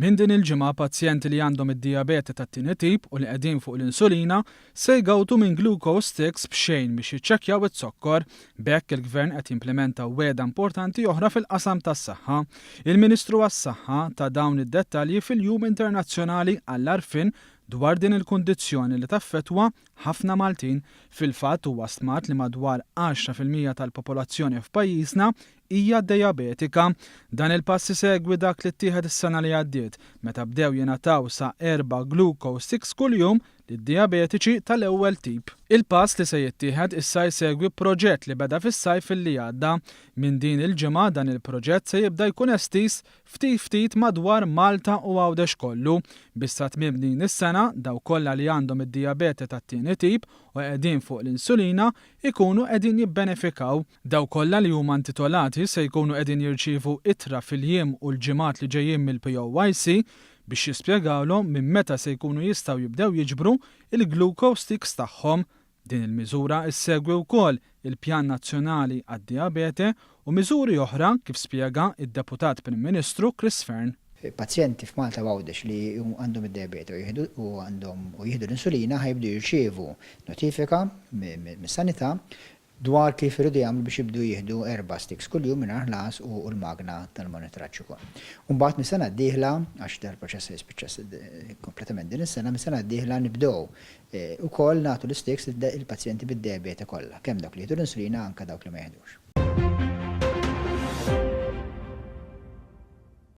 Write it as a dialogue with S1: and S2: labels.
S1: Minn din il-ġimgħa pazjenti li għandhom id-dijabete tat-tieni tip u li qegħdin fuq l-insulina se jgawdu minn glucose sticks b'xejn biex jiċċekkjaw iz-zokkor. B'hekk il-Gvern qed jimplimenta wegħda importanti oħra fil-qasam tas-saħħa. Il-Ministru għas-Saħħa ta dawn id-dettalji fil-Jum Internazzjonali għall-Għarfien dwar din il-kundizzjoni li taffettwa ħafna Maltin. Fil-fatt huwa stmat li madwar 10% tal-popolazzjoni f'pajjiżna hija dijabetika. Dan il-pass isegwi dak li ttieħed is-sena li għaddiet, meta bdew jingħataw sa erba' glucose sticks kuljum lid-dijabetiċi tal-ewwel tip. Il-pass li se jittieħed issa jsegwi proġett li beda fis-sajf li għadda. Minn din il-ġimgħa dan il-proġett se jibda jkun estiż ftit ftit madwar Malta u Għawdex kollu, biex sa tmiem din is-sena dawk kollha li għandhom id-dijabete tat-tieni tip u qegħdin fuq l-insulina ikunu qegħdin jibbenefikaw. Dawk kollha li huma intitolati se jkunu qegħdin jirċievu ittra fil-jiem u l-ġimgħat li ġejjin mill-POYC biex jispjegawlhom minn meta se jkunu jistgħu jibdew jiġbru l-glucose sticks tagħhom. Din il-miżura ssegwi wkoll il-Pjan Nazzjonali għad-Dijabete u miżuri oħra kif spjega d-Deputat Prim Ministru Chris Fearne.
S2: Pazjenti f'Malta u Għawdex li għandhom id-dijabete u jieħdu u għandhom u jieħdu l-insulina ħa jibdew jirċievu notifika mis-sanità dwar kif iridu jagħmlu biex jibdew jieħdu erba' sticks kuljum mingħajr ħlas u l-magna tal-monitoraġġ ukoll. U mbagħad mis-sena d-dieħla, għax dal-proċess se jispiċċa kompletament din is-sena, mis-sena d-dieħla nibdew ukoll nagħtu l-isticks lill-pazjenti bid-dijabete kollha, kemm dawk li jieħdu l-insulina anke dawk li ma jieħdux.